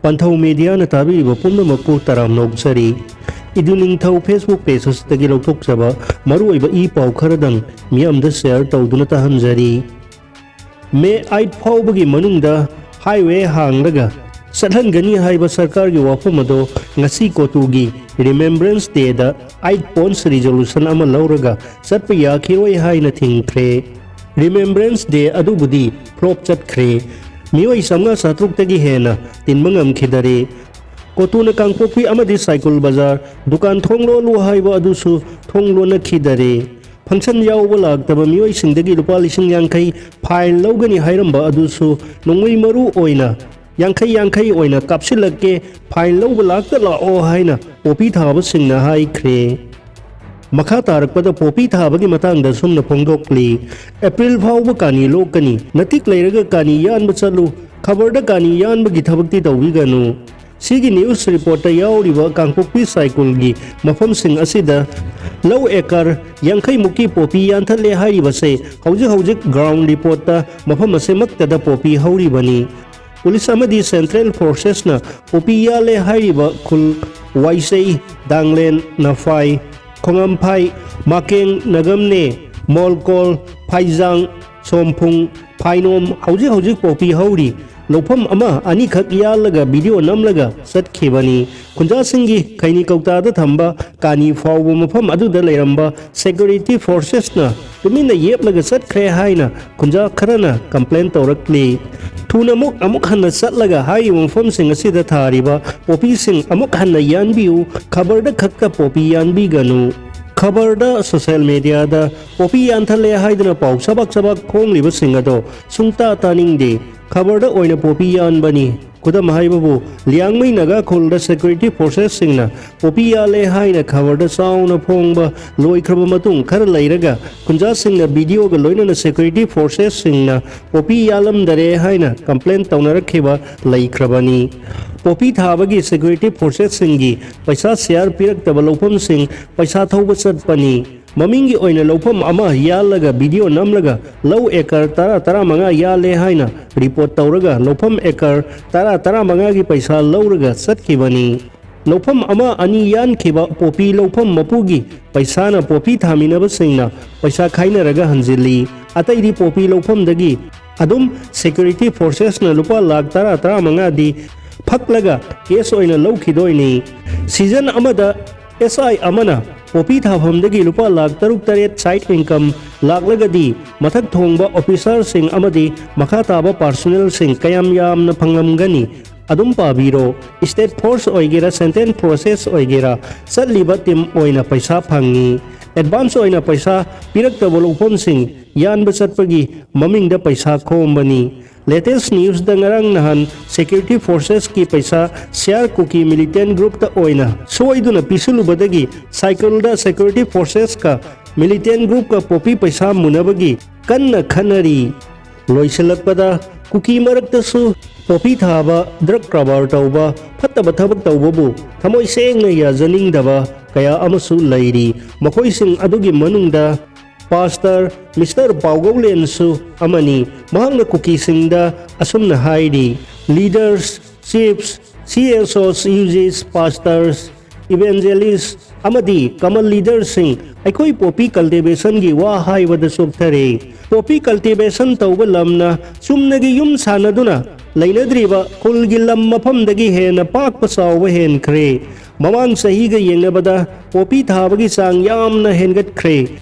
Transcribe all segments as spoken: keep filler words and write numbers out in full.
ꯄꯟꯊꯧ ꯃꯦꯗꯤꯌꯥꯅ ꯇꯥꯕꯤꯔꯤꯕ ꯄꯨꯝꯅꯃꯛꯄꯨ ꯇꯔꯥꯝꯅ ꯑꯣꯛꯆꯔꯤ꯫ ꯏꯗꯨ ꯅꯤꯡꯊꯧ Facebook page ꯑꯁꯤꯗꯒꯤ ꯂꯧꯊꯣꯛꯆꯕ ꯃꯔꯨꯑꯣꯏꯕ ꯏ ꯄꯥꯎ ꯈꯔꯗꯪ ꯃꯤꯌꯥꯝꯗ share ꯇꯧꯗꯨꯅ ꯇꯥꯍꯟꯖꯔꯤ꯫ May eight ꯐꯥꯎꯕꯒꯤ ꯃꯅꯨꯡꯗ highway ꯍꯥꯡꯂꯒ ꯆꯠꯍꯟꯒꯅꯤ ꯍꯥꯏꯕ ꯁꯔꯀꯥꯔꯒꯤ ꯋꯥꯐꯝ ꯑꯗꯣ ꯉꯁꯤ ꯀꯣꯇꯨꯒꯤ Remembrance Dayꯗ eight points resolution ꯑꯃ ꯂꯧꯔꯒ ꯆꯠꯄ ꯌꯥꯈꯤꯔꯣꯏ ꯍꯥꯏꯅ ꯊꯤꯡꯈ꯭ꯔꯦ꯫ Remembrance Day ꯑꯗꯨꯕꯨꯗꯤ flop ꯆꯠꯈ꯭ꯔꯦ꯫ ꯃꯤꯑꯣꯏ ꯆꯥꯝꯃꯉꯥ ꯆꯥꯇ꯭ꯔꯨꯛꯇꯒꯤ ꯍꯦꯟꯅ ꯇꯤꯟꯕ ꯉꯝꯈꯤꯗꯔꯦ꯫ ꯀꯣꯇꯨꯅ ꯀꯥꯡꯄꯣꯛꯄꯤ ꯑꯃꯗꯤ ꯁꯥꯏꯀꯨꯜ ꯕꯖꯥꯔ ꯗꯨꯀꯥꯟ ꯊꯣꯡ ꯂꯣꯜꯂꯨ ꯍꯥꯏꯕ ꯑꯗꯨꯁꯨ ꯊꯣꯡ ꯂꯣꯟꯅꯈꯤꯗꯔꯦ꯫ Function ꯌꯥꯎꯕ ꯂꯥꯛꯇꯕ ꯃꯤꯑꯣꯏꯁꯤꯡꯗꯒꯤ ꯂꯨꯄꯥ ꯂꯤꯁꯤꯡ ꯌꯥꯡꯈꯩ fine ꯂꯧꯒꯅꯤ ꯍꯥꯏꯔꯝꯕ ꯑꯗꯨꯁꯨ ꯅꯣꯡꯃꯩ ꯃꯔꯨ ꯑꯣꯏꯅ ꯌꯥꯡꯈꯩ ꯌꯥꯡꯈꯩ ꯑꯣꯏꯅ ꯀꯥꯞꯁꯤꯜꯂꯛꯀꯦ, fine ꯂꯧꯕ ꯂꯥꯛꯇ ꯂꯥꯛꯑꯣ ꯍꯥꯏꯅ ꯄꯣꯄꯤ ꯊꯥꯕꯁꯤꯡꯅ ꯍꯥꯏꯈ꯭ꯔꯦ꯫ ꯃꯈꯥ ꯇꯥꯔꯛꯄꯗ ꯄꯣꯄꯤ ꯊꯥꯕꯒꯤ ꯃꯇꯥꯡꯗ ꯑꯁꯨꯝꯅ ꯐꯣꯡꯗꯣꯛꯂꯤ꯫ April ꯐꯥꯎꯕ ꯀꯥꯅꯤ ꯂꯣꯛꯀꯅꯤ꯫ ꯅꯇꯤꯛ ꯂꯩꯔꯒ ꯀꯥꯅꯤ ꯌꯥꯟꯕ ꯆꯠꯂꯨ꯫ ꯈꯕꯔꯗ ꯀꯥꯅꯤ ꯌꯥꯟꯕꯒꯤ ꯊꯕꯛꯇꯤ ꯇꯧꯕꯤꯒꯅꯨ꯫ ꯁꯤꯒꯤ news reportꯇ ꯌꯥꯎꯔꯤꯕ ꯀꯥꯡꯄꯣꯛꯄꯤ ꯁꯥꯏꯀꯨꯜꯒꯤ ꯃꯐꯝꯁꯤꯡ ꯑꯁꯤꯗ ꯂꯧ acre ꯌꯥꯡꯈꯩ ꯃꯨꯛꯀꯤ ꯄꯣꯄꯤ ꯌꯥꯟꯊꯠꯂꯦ ꯍꯥꯏꯔꯤꯕꯁꯦ ꯍꯧꯖꯤꯛ ꯍꯧꯖꯤꯛ ground reportꯇ ꯃꯐꯝ ꯑꯁꯤꯃꯛꯇꯗ ꯄꯣꯄꯤ ꯍꯧꯔꯤꯕꯅꯤ꯫ Police ꯑꯃꯗꯤ central forcesꯅ ꯄꯣꯄꯤ ꯌꯥꯜꯂꯦ ꯍꯥꯏꯔꯤꯕ ꯈꯨꯜ ꯋꯥꯏꯆꯩ, ꯗꯥꯡꯂꯦꯟ, ꯅꯐꯥꯏ, ꯈꯣꯡꯉꯥꯝꯐꯥꯏ, ꯃꯥꯀꯦꯡ, ꯅꯒꯝꯅꯦ, ꯃꯣꯜꯀꯣꯜ, ꯐꯥꯏꯖꯥꯡ, ꯁꯣꯝꯐꯨꯡ, ꯐꯥꯏꯅꯣꯝ ꯍꯧꯖꯤꯛ ꯍꯧꯖꯤꯛ ꯄꯣꯄꯤ ꯍꯧꯔꯤ꯫ ꯂꯧꯐꯝ ꯑꯃ ꯑꯅꯤꯈꯛ ꯌꯥꯜꯂꯒ video ꯅꯝꯂꯒ ꯆꯠꯈꯤꯕꯅꯤ꯫ ꯈꯨꯟꯖꯥꯁꯤꯡꯒꯤ ꯈꯩꯅꯤ ꯀꯧꯇꯥꯗ ꯊꯝꯕ ꯀꯥꯅꯤ ꯐꯥꯎꯕ ꯃꯐꯝ ꯑꯗꯨꯗ ꯂꯩꯔꯝꯕ security forcesꯅ ꯇꯨꯃꯤꯟꯅ ꯌꯦꯞꯂꯒ ꯆꯠꯈ꯭ꯔꯦ ꯍꯥꯏꯅ ꯈꯨꯟꯖꯥ ꯈꯔꯅ complain ꯇꯧꯔꯛꯂꯤ꯫ ꯊꯨꯅ ꯑꯃꯨꯛ ꯑꯃꯨꯛ ꯍꯟꯅ ꯆꯠꯂꯒ ꯍꯥꯏꯔꯤꯕ ꯃꯐꯝꯁꯤꯡ ꯑꯁꯤꯗ ꯊꯥꯔꯤꯕ ꯄꯣꯄꯤꯁꯤꯡ ꯑꯃꯨꯛ ꯍꯟꯅ ꯌꯥꯟꯕꯤꯌꯨ, ꯈꯕꯔꯗ ꯈꯛꯇ ꯄꯣꯄꯤ ꯌꯥꯟꯕꯤꯒꯅꯨ꯫ ꯈꯕꯔꯗ, social mediaꯗ ꯄꯣꯄꯤ ꯌꯥꯟꯊꯠꯂꯦ ꯍꯥꯏꯗꯨꯅ ꯄꯥꯎ ꯆꯕꯥꯛ ꯆꯕꯥꯛ ꯐꯣꯡꯂꯤꯕꯁꯤꯡ ꯑꯗꯣ ꯁꯨꯡꯇꯥ ꯇꯥꯅꯤꯡꯗꯦ꯫ ꯈꯕꯔꯗ ꯑꯣꯏꯅ ꯄꯣꯄꯤ ꯌꯥꯟꯕꯅꯤ꯫ ꯈꯨꯗꯝ ꯍꯥꯏꯕꯕꯨ, ꯂꯤꯌꯥꯡꯃꯩ ꯅꯥꯒꯥ ꯈꯨꯜꯗ security forcesꯁꯤꯡꯅ ꯄꯣꯄꯤ ꯌꯥꯜꯂꯦ ꯍꯥꯏꯅ ꯈꯕꯔꯗ ꯆꯥꯎꯅ ꯐꯣꯡꯕ ꯂꯣꯏꯈ꯭ꯔꯕ ꯃꯇꯨꯡ, ꯈꯔ ꯂꯩꯔꯒ ꯈꯨꯟꯖꯥꯁꯤꯡꯅ videoꯒ ꯂꯣꯏꯅꯅ security forcesꯁꯤꯡꯅ ꯄꯣꯄꯤ ꯌꯥꯜꯂꯝꯗꯔꯦ ꯍꯥꯏꯅ complain ꯇꯧꯅꯔꯛꯈꯤꯕ ꯂꯩꯈ꯭ꯔꯕꯅꯤ꯫ ꯄꯣꯄꯤ ꯊꯥꯕꯒꯤ security forcesꯁꯤꯡꯒꯤ ꯄꯩꯁꯥ share ꯄꯤꯔꯛꯇꯕ ꯂꯧꯐꯝꯁꯤꯡ ꯄꯩꯁꯥ ꯊꯧꯕ ꯆꯠꯄꯅꯤ꯫ ꯃꯃꯤꯡꯒꯤ ꯑꯣꯏꯅ ꯂꯧꯐꯝ ꯑꯃ ꯌꯥꯜꯂꯒ ꯚꯤꯗꯤꯑꯣ ꯅꯝꯂꯒ ꯂꯧ ꯑꯦꯀꯔ ꯇꯔꯥ ꯇꯔꯥꯃꯉꯥ ꯌꯥꯜꯂꯦ ꯍꯥꯏꯅ ꯔꯤꯄꯣꯔꯠ ꯇꯧꯔꯒ ꯂꯧꯐꯝ ꯑꯦꯀꯔ ꯇꯔꯥ ꯇꯔꯥꯃꯉꯥꯒꯤ ꯄꯩꯁꯥ ꯂꯧꯔꯒ ꯆꯠꯈꯤꯕꯅꯤ꯫ ꯂꯧꯐꯝ ꯑꯃ ꯑꯅꯤ ꯌꯥꯟꯈꯤꯕ ꯄꯣꯄꯤ ꯂꯧꯐꯝ ꯃꯄꯨꯒꯤ ꯄꯩꯁꯥꯅ ꯄꯣꯄꯤ ꯊꯥꯃꯤꯟꯅꯕꯁꯤꯡꯅ ꯄꯩꯁꯥ ꯈꯥꯏꯅꯔꯒ ꯍꯟꯖꯤꯜꯂꯤ꯫ ꯑꯇꯩꯗꯤ ꯄꯣꯄꯤ ꯂꯧꯐꯝꯗꯒꯤ ꯑꯗꯨꯝ ꯁꯦꯀ꯭ꯌꯨꯔꯤꯇꯤ ꯐꯣꯔꯁꯦꯁꯅ ꯂꯨꯄꯥ ꯂꯥꯈ ꯇꯔꯥ ꯇꯔꯥꯃꯉꯥꯗꯤ ꯐꯛꯂꯒ ꯀꯦꯁ ꯑꯣꯏꯅ ꯂꯧꯈꯤꯗꯣꯏꯅꯤ꯫ ꯁꯤꯖꯟ ꯑꯃꯗ ꯑꯦꯁ ꯑꯥꯏ ꯑꯃꯅ ꯄꯣꯄꯤ ꯊꯥꯐꯝꯗꯒꯤ ꯂꯨꯄꯥ ꯂꯥꯈ ꯇꯔꯨꯛ ꯇꯔꯦꯠ ꯁꯥꯏꯠ ꯏꯟꯀꯝ ꯂꯥꯛꯂꯒꯗꯤ ꯃꯊꯛ ꯊꯣꯡꯕ ꯑꯣꯐꯤꯁꯥꯔꯁꯤꯡ ꯑꯃꯗꯤ ꯃꯈꯥ ꯇꯥꯕ ꯄꯥꯔꯁꯣꯅꯦꯜꯁꯤꯡ ꯀꯌꯥꯝ ꯌꯥꯝꯅ ꯐꯪꯂꯝꯒꯅꯤ? ꯑꯗꯨꯝ ꯄꯥꯕꯤꯔꯣ꯫ ꯁ꯭ꯇꯦꯠ ꯐꯣꯔꯁ ꯑꯣꯏꯒꯦꯔꯥ, ꯁꯦꯟꯇ꯭ꯔꯦꯜ ꯐꯣꯔꯁꯦꯁ ꯑꯣꯏꯒꯦꯔꯥ, ꯆꯠꯂꯤꯕ ꯇꯤꯝ ꯑꯣꯏꯅ ꯄꯩꯁꯥ ꯐꯪꯉꯤ꯫ ꯑꯦꯗꯚꯥꯟꯁ ꯑꯣꯏꯅ ꯄꯩꯁꯥ ꯄꯤꯔꯛꯇꯕ ꯂꯧꯐꯝꯁꯤꯡ ꯌꯥꯟꯕ ꯆꯠꯄꯒꯤ ꯃꯃꯤꯡꯗ ꯄꯩꯁꯥ ꯈꯣꯝꯕꯅꯤ꯫ ꯂꯦꯇꯦꯁ ꯅ꯭ꯌꯨꯁꯇ ꯉꯔꯥꯡ ꯅꯍꯥꯟ ꯁꯦꯀ꯭ꯌꯨꯔꯤꯇꯤ ꯐꯣꯔꯁꯦꯁꯀꯤ ꯄꯩꯁꯥ ꯁꯤꯌꯥꯔ ꯀꯨꯀꯤ ꯃꯤꯂꯤꯇꯦꯟ ꯒ꯭ꯔꯨꯞꯇ ꯑꯣꯏꯅ ꯁꯣꯏꯗꯨꯅ ꯄꯤꯁꯤꯜꯂꯨꯕꯗꯒꯤ ꯁꯥꯏꯀꯜꯗ ꯁꯦꯀ꯭ꯌꯨꯔꯤꯇꯤ ꯐꯣꯔꯁꯦꯁꯀ ꯃꯤꯂꯤꯇꯦꯟ ꯒ꯭ꯔꯨꯞꯀ ꯄꯣꯄꯤ ꯄꯩꯁꯥ ꯃꯨꯟꯅꯕꯒꯤ ꯀꯟꯅ ꯈꯟꯅꯔꯤ꯫ ꯂꯣꯏꯁꯤꯜꯂꯛꯄꯗ ꯀꯨꯀꯤ ꯃꯔꯛꯇꯁꯨ ꯄꯣꯄꯤ ꯊꯥꯕ, ꯗ꯭ꯔꯒ ꯀꯔꯕꯥꯔ ꯇꯧꯕ, ꯐꯠꯇꯕ ꯊꯕꯛ ꯇꯧꯕꯕꯨ ꯊꯃꯣꯏ ꯁꯦꯡꯅ ꯌꯥꯖꯅꯤꯡꯗꯕ ꯀꯌꯥ ꯑꯃꯁꯨ ꯂꯩꯔꯤ꯫ ꯃꯈꯣꯏꯁꯤꯡ ꯑꯗꯨꯒꯤ ꯃꯅꯨꯡꯗ ꯄꯥꯁꯇꯔ ꯃꯤꯁꯇꯔ ꯄꯥꯎꯒꯧꯂꯦꯟꯁꯨ ꯑꯃꯅꯤ꯫ ꯃꯍꯥꯛꯅ ꯀꯨꯀꯤꯁꯤꯡꯗ ꯑꯁꯨꯝꯅ ꯍꯥꯏꯔꯤ, "ꯂꯤꯗꯔꯁ, ꯆꯤꯐꯁ, ꯁꯤ ꯑꯦꯁ ꯑꯣꯁ, ꯌꯨ ꯖꯤꯁ, ꯄꯥꯁꯇꯔꯁ, ꯏꯚꯦꯟꯖꯦꯂꯤꯁ ꯑꯃꯗꯤ ꯀꯃꯟ ꯂꯤꯗꯔꯁꯤꯡ, ꯑꯩꯈꯣꯏ ꯄꯣꯄꯤ ꯀꯜꯇꯤꯚꯦꯁꯟꯒꯤ ꯋꯥ ꯍꯥꯏꯕꯗ ꯆꯣꯛꯊꯔꯦ꯫ ꯄꯣꯄꯤ ꯀꯜꯇꯤꯚꯦꯁꯟ ꯇꯧꯕ ꯂꯝꯅ ꯆꯨꯝꯅꯒꯤ ꯌꯨꯝ ꯁꯥꯟꯅꯗꯨꯅ ꯂꯩꯅꯗ꯭ꯔꯤꯕ ꯈꯨꯜꯒꯤ ꯂꯝ ꯃꯐꯝꯗꯒꯤ ꯍꯦꯟꯅ ꯄꯥꯛꯄ ꯆꯥꯎꯕ ꯍꯦꯟꯈ꯭ꯔꯦ꯫ ꯃꯃꯥꯡ ꯆꯍꯤꯒ ꯌꯦꯡꯅꯕꯗ ꯄꯣꯄꯤ ꯊꯥꯕꯒꯤ ꯆꯥꯡ ꯌꯥꯝꯅ ꯍꯦꯟꯒꯠꯈ꯭ꯔꯦ꯫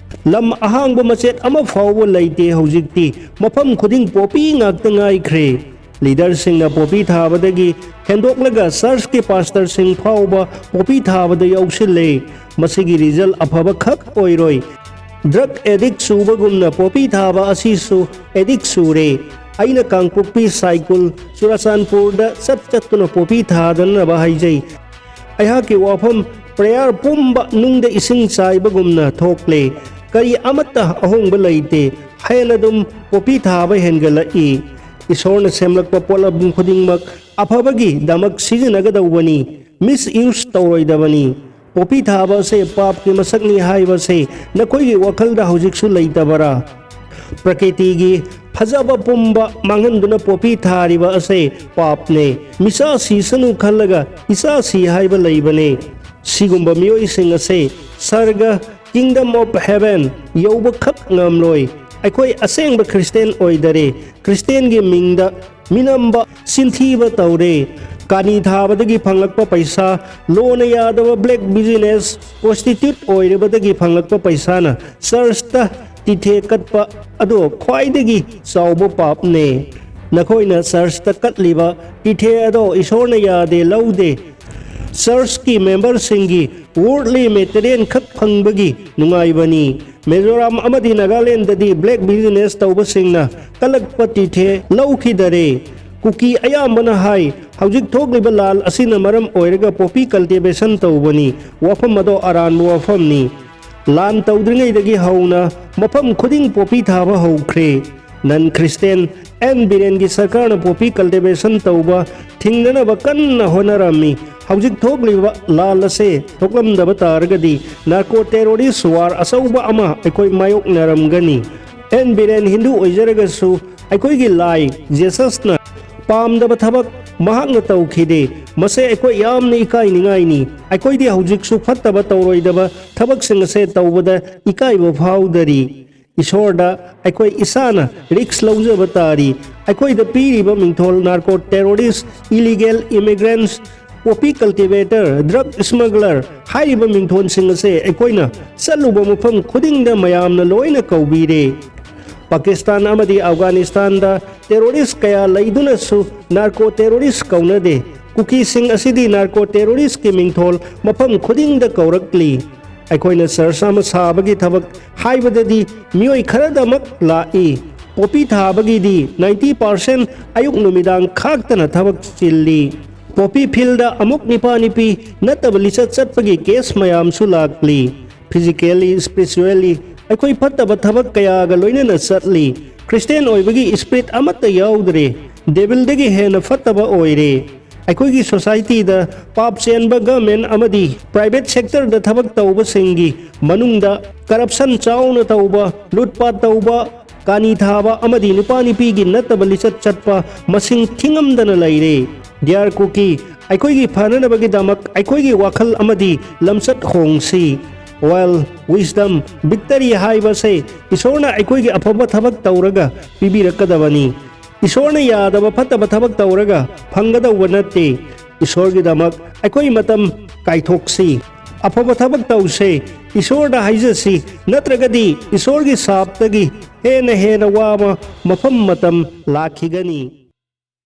ꯂꯝ ꯑꯍꯥꯡꯕ ꯃꯆꯦꯠ ꯑꯃ ꯐꯥꯎꯕ ꯂꯩꯇꯦ ꯍꯧꯖꯤꯛꯇꯤ꯫ ꯃꯐꯝ ꯈꯨꯗꯤꯡ ꯄꯣꯄꯤ ꯉꯥꯛꯇ ꯉꯥꯏꯈ꯭ꯔꯦ꯫ ꯂꯤꯗꯔꯁꯤꯡꯅ ꯄꯣꯄꯤ ꯊꯥꯕꯗꯒꯤ ꯍꯦꯟꯗꯣꯛꯂꯒ ꯆꯔꯆꯀꯤ ꯄꯥꯁꯇꯔꯁꯤꯡ ꯐꯥꯎꯕ ꯄꯣꯄꯤ ꯊꯥꯕꯗ ꯌꯥꯎꯁꯤꯜꯂꯦ꯫ ꯃꯁꯤꯒꯤ ꯔꯤꯖꯜ ꯑꯐꯕ ꯈꯛ ꯑꯣꯏꯔꯣꯏ꯫ ꯗ꯭ꯔꯒ ꯑꯦꯗꯤꯛ ꯆꯨꯕꯒꯨꯝꯅ ꯄꯣꯄꯤ ꯊꯥꯕ ꯑꯁꯤꯁꯨ ꯑꯦꯗꯤꯛ ꯆꯨꯔꯦ꯫ ꯑꯩꯅ ꯀꯥꯡꯄꯣꯛꯄꯤ, ꯁꯥꯏꯀꯨꯜ, ꯆꯨꯔꯥꯆꯥꯟꯄꯨꯔꯗ ꯆꯠ ꯆꯠꯇꯨꯅ ꯄꯣꯄꯤ ꯊꯥꯗꯅꯕ ꯍꯥꯏꯖꯩ꯫ ꯑꯩꯍꯥꯛꯀꯤ ꯋꯥꯐꯝ ꯄ꯭ꯔꯦꯌꯔ ꯄꯨꯝꯕ ꯅꯨꯡꯗ ꯏꯁꯤꯡ ꯆꯥꯏꯕꯒꯨꯝꯅ ꯊꯣꯛꯂꯦ꯫ ꯀꯔꯤ ꯑꯃꯠꯇ ꯑꯍꯣꯡꯕ ꯂꯩꯇꯦ꯫ ꯍꯦꯟꯅ ꯑꯗꯨꯝ ꯄꯣꯄꯤ ꯊꯥꯕ ꯍꯦꯟꯒꯠꯂꯛꯏ꯫ ꯏꯁꯣꯔꯅ ꯁꯦꯝꯂꯛꯄ ꯄꯣꯠꯂꯝ ꯈꯨꯗꯤꯡꯃꯛ ꯑꯐꯕꯒꯤꯗꯃꯛ ꯁꯤꯖꯤꯟꯅꯒꯗꯧꯕꯅꯤ, ꯃꯤꯁ ꯌꯨꯁ ꯇꯧꯔꯣꯏꯗꯕꯅꯤ꯫ ꯄꯣꯄꯤ ꯊꯥꯕ ꯑꯁꯦ ꯄꯥꯞꯀꯤ ꯃꯁꯛꯅꯤ ꯍꯥꯏꯕꯁꯦ ꯅꯈꯣꯏꯒꯤ ꯋꯥꯈꯜꯗ ꯍꯧꯖꯤꯛꯁꯨ ꯂꯩꯇꯕꯔꯥ? ꯄ꯭ꯔꯀ꯭ꯔꯤꯇꯤꯒꯤ ꯐꯖꯕ ꯄꯨꯝꯕ ꯃꯥꯡꯍꯟꯗꯨꯅ ꯄꯣꯄꯤ ꯊꯥꯔꯤꯕ ꯑꯁꯦ ꯄꯥꯞꯅꯦ꯫ ꯃꯤꯆꯥ ꯁꯤꯁꯅꯨ ꯈꯜꯂꯒ ꯏꯆꯥ ꯁꯤ ꯍꯥꯏꯕ ꯂꯩꯕꯅꯦ꯫ ꯁꯤꯒꯨꯝꯕ ꯃꯤꯑꯣꯏꯁꯤꯡ ꯑꯁꯦ ꯁꯔꯒ, Kingdom of Heaven, ꯌꯧꯕꯈꯛ ꯉꯝꯂꯣꯏ꯫ ꯑꯩꯈꯣꯏ ꯑꯁꯦꯡꯕ ꯈ꯭ꯔꯤꯁꯇꯦꯟ ꯑꯣꯏꯗꯔꯦ꯫ ꯈ꯭ꯔꯤꯁꯇꯦꯟꯒꯤ ꯃꯤꯡꯗ ꯃꯤꯅꯝꯕ, ꯆꯤꯟꯊꯤꯕ ꯇꯧꯔꯦ꯫ ꯀꯥꯅꯤ ꯊꯥꯕꯗꯒꯤ ꯐꯪꯂꯛꯄ ꯄꯩꯁꯥ, ꯂꯣꯅ ꯌꯥꯗꯕ black business, prostitute ꯑꯣꯏꯔꯤꯕꯗꯒꯤ ꯐꯪꯂꯛꯄ ꯄꯩꯁꯥꯅ ꯆꯔꯆꯇ ꯇꯤꯊꯦ ꯀꯠꯄ ꯑꯗꯣ ꯈ꯭ꯋꯥꯏꯗꯒꯤ ꯆꯥꯎꯕ ꯄꯥꯞꯅꯦ꯫ ꯅꯈꯣꯏꯅ ꯆꯔꯆꯇ ꯀꯠꯂꯤꯕ ꯇꯤꯊꯦ ꯑꯗꯣ ꯏꯁꯣꯔꯅ ꯌꯥꯗꯦ, ꯂꯧꯗꯦ꯫ ꯆꯔꯆꯀꯤ ꯃꯦꯝꯕꯔꯁꯤꯡꯒꯤ worldly material ꯈꯛ ꯐꯪꯕꯒꯤ ꯅꯨꯡꯉꯥꯏꯕꯅꯤ꯫ ꯃꯤꯖꯣꯔꯥꯝ ꯑꯃꯗꯤ ꯅꯥꯒꯥꯂꯦꯟꯗꯗꯤ black business ꯇꯧꯕꯁꯤꯡꯅ ꯀꯜꯂꯛꯄ ꯇꯤꯊꯦ ꯂꯧꯈꯤꯗꯔꯦ꯫ ꯀꯨꯀꯤ ꯑꯌꯥꯝꯕꯅ ꯍꯥꯏ, ꯍꯧꯖꯤꯛ ꯊꯣꯛꯂꯤꯕ ꯂꯥꯜ ꯑꯁꯤꯅ ꯃꯔꯝ ꯑꯣꯏꯔꯒ poppy cultivation ꯇꯧꯕꯅꯤ꯫ ꯋꯥꯐꯝ ꯑꯗꯣ ꯑꯔꯥꯟꯕ ꯋꯥꯐꯝꯅꯤ꯫ ꯂꯥꯟ ꯇꯧꯗ꯭ꯔꯤꯉꯩꯗꯒꯤ ꯍꯧꯅ ꯃꯐꯝ ꯈꯨꯗꯤꯡ poppy ꯊꯥꯕ ꯍꯧꯈ꯭ꯔꯦ꯫ Non Christian ꯑꯦꯟ ꯕꯤꯔꯦꯟꯒꯤ ꯁꯔꯀꯥꯔꯅ poppy cultivation ꯇꯧꯕ ꯊꯤꯡꯅꯅꯕ ꯀꯟꯅ ꯍꯣꯠꯅꯔꯝꯃꯤ꯫ ꯍꯧꯖꯤꯛ ꯊꯣꯛꯂꯤꯕ ꯂꯥꯜ ꯑꯁꯦ ꯊꯣꯛꯂꯝꯗꯕ ꯇꯥꯔꯒꯗꯤ narco terrorist war ꯑꯆꯧꯕ ꯑꯃ ꯑꯩꯈꯣꯏ ꯃꯥꯌꯣꯛꯅꯔꯝꯒꯅꯤ꯫ ꯑꯦꯟ ꯕꯤꯔꯦꯟ ꯍꯤꯟꯗꯨ ꯑꯣꯏꯖꯔꯒꯁꯨ ꯑꯩꯈꯣꯏꯒꯤ ꯂꯥꯏ ꯖꯦꯁꯁꯅ ꯄꯥꯝꯗꯕ ꯊꯕꯛ ꯃꯍꯥꯛꯅ ꯇꯧꯈꯤꯗꯦ꯫ ꯃꯁꯦ ꯑꯩꯈꯣꯏ ꯌꯥꯝꯅ ꯏꯀꯥꯏꯅꯤꯡꯉꯥꯏꯅꯤ꯫ ꯑꯩꯈꯣꯏꯗꯤ ꯍꯧꯖꯤꯛꯁꯨ ꯐꯠꯇꯕ ꯇꯧꯔꯣꯏꯗꯕ ꯊꯕꯛꯁꯤꯡ ꯑꯁꯦ ꯇꯧꯕꯗ ꯏꯀꯥꯏꯕ ꯐꯥꯎꯗꯔꯤ꯫ ꯏꯁꯣꯔꯗ ꯑꯩꯈꯣꯏ ꯏꯁꯥꯅ risk ꯂꯧꯖꯕ ꯇꯥꯔꯤ꯫ ꯑꯩꯈꯣꯏꯗ ꯄꯤꯔꯤꯕ ꯃꯤꯡꯊꯣꯜ narco terrorist, illegal immigrants, poppy cultivator, drug smuggler ꯍꯥꯏꯔꯤꯕ ꯃꯤꯡꯊꯣꯟꯁꯤꯡ ꯑꯁꯦ ꯑꯩꯈꯣꯏꯅ ꯆꯠꯂꯨꯕ ꯃꯐꯝ ꯈꯨꯗꯤꯡꯗ ꯃꯌꯥꯝꯅ ꯂꯣꯏꯅ ꯀꯧꯕꯤꯔꯦ꯫ ꯄꯥꯀꯤꯁꯇꯥꯟ ꯑꯃꯗꯤ ꯑꯐꯒꯥꯅꯤꯁꯇꯥꯟꯗ terrorist ꯀꯌꯥ ꯂꯩꯗꯨꯅꯁꯨ narco terrorist ꯀꯧꯅꯗꯦ꯫ ꯀꯨꯀꯤꯁꯤꯡ ꯑꯁꯤꯗꯤ narco terroristꯀꯤ ꯃꯤꯡꯊꯣꯜ ꯃꯐꯝ ꯈꯨꯗꯤꯡꯗ ꯀꯧꯔꯛꯂꯤ꯫ ꯑꯩꯈꯣꯏꯅ ꯆꯔꯆ ꯑꯃ ꯁꯥꯕꯒꯤ ꯊꯕꯛ ꯍꯥꯏꯕꯗꯗꯤ ꯃꯤꯑꯣꯏ ꯈꯔꯗꯃꯛ ꯂꯥꯛꯏ꯫ Poppy ꯊꯥꯕꯒꯤꯗꯤ ninety percent ꯑꯌꯨꯛ ꯅꯨꯃꯤꯗꯥꯡ ꯈꯥꯛꯇꯅ ꯊꯕꯛ ꯆꯤꯜꯂꯤ꯫ Poppy fieldꯗ ꯑꯃꯨꯛ ꯅꯤꯄꯥ ꯅꯤꯄꯤ ꯅꯠꯇꯕ ꯂꯤꯆꯠ ꯆꯠꯄꯒꯤ case ꯃꯌꯥꯝꯁꯨ ꯂꯥꯛꯂꯤ꯫ Physically, spiritually ꯑꯩꯈꯣꯏ ꯐꯠꯇꯕ ꯊꯕꯛ ꯀꯌꯥꯒ ꯂꯣꯏꯅꯅ ꯆꯠꯂꯤ꯫ ꯈ꯭ꯔꯤꯁꯇꯦꯟ ꯑꯣꯏꯕꯒꯤ spirit ꯑꯃꯠꯇ ꯌꯥꯎꯗ꯭ꯔꯦ꯫ Devilꯗꯒꯤ ꯍꯦꯟꯅ ꯐꯠꯇꯕ ꯑꯣꯏꯔꯦ꯫ ꯑꯩꯈꯣꯏꯒꯤ ꯁꯣꯁꯥꯏꯇꯤꯗ ꯄꯥꯞ ꯆꯦꯟꯕ ꯒꯃꯦꯟ ꯑꯃꯗꯤ ꯄ꯭ꯔꯥꯏꯚꯦꯠ ꯁꯦꯛꯇꯔꯗ ꯊꯕꯛ ꯇꯧꯕꯁꯤꯡꯒꯤ ꯃꯅꯨꯡꯗ ꯀꯔꯞꯁꯟ ꯆꯥꯎꯅ ꯇꯧꯕ, ꯂꯨꯠꯄꯥꯠ ꯇꯧꯕ, ꯀꯥꯅꯤ ꯊꯥꯕ ꯑꯃꯗꯤ ꯅꯨꯄꯥ ꯅꯨꯄꯤꯒꯤ ꯅꯠꯇꯕ ꯂꯤꯆꯠ ꯆꯠꯄ ꯃꯁꯤꯡ ꯊꯤꯉꯝꯗꯅ ꯂꯩꯔꯦ꯫ ꯗꯤꯌꯥꯔ ꯀꯨꯀꯤ, ꯑꯩꯈꯣꯏꯒꯤ ꯐꯅꯅꯕꯒꯤꯗꯃꯛ ꯑꯩꯈꯣꯏꯒꯤ ꯋꯥꯈꯜ ꯑꯃꯗꯤ ꯂꯝꯆꯠ ꯍꯣꯡꯁꯤ꯫ Well, wisdom, victory ꯍꯥꯏꯕꯁꯦ ꯏꯁꯣꯔꯅ ꯑꯩꯈꯣꯏꯒꯤ ꯑꯐꯕ ꯊꯕꯛ ꯇꯧꯔꯒ ꯄꯤꯕꯤꯔꯛꯀꯗꯕꯅꯤ꯫ ꯏꯁꯣꯔꯅ ꯌꯥꯗꯕ ꯐꯠꯇꯕ ꯊꯕꯛ ꯇꯧꯔꯒ ꯐꯪꯒꯗꯧꯕ ꯅꯠꯇꯦ꯫ ꯏꯁꯣꯔꯒꯤꯗꯃꯛ ꯑꯩꯈꯣꯏ ꯃꯇꯝ ꯀꯥꯏꯊꯣꯛꯁꯤ꯫ ꯑꯐꯕ ꯊꯕꯛ ꯇꯧꯁꯦ꯫ ꯏꯁꯣꯔꯗ ꯍꯥꯏꯖꯁꯤ, ꯅꯠꯇ꯭ꯔꯒꯗꯤ ꯏꯁꯣꯔꯒꯤ ꯁꯥꯞꯇꯒꯤ ꯍꯦꯟꯅ ꯍꯦꯟꯅ ꯋꯥꯕ ꯃꯐꯝ ꯃꯇꯝ ꯂꯥꯛꯈꯤꯒꯅꯤ꯫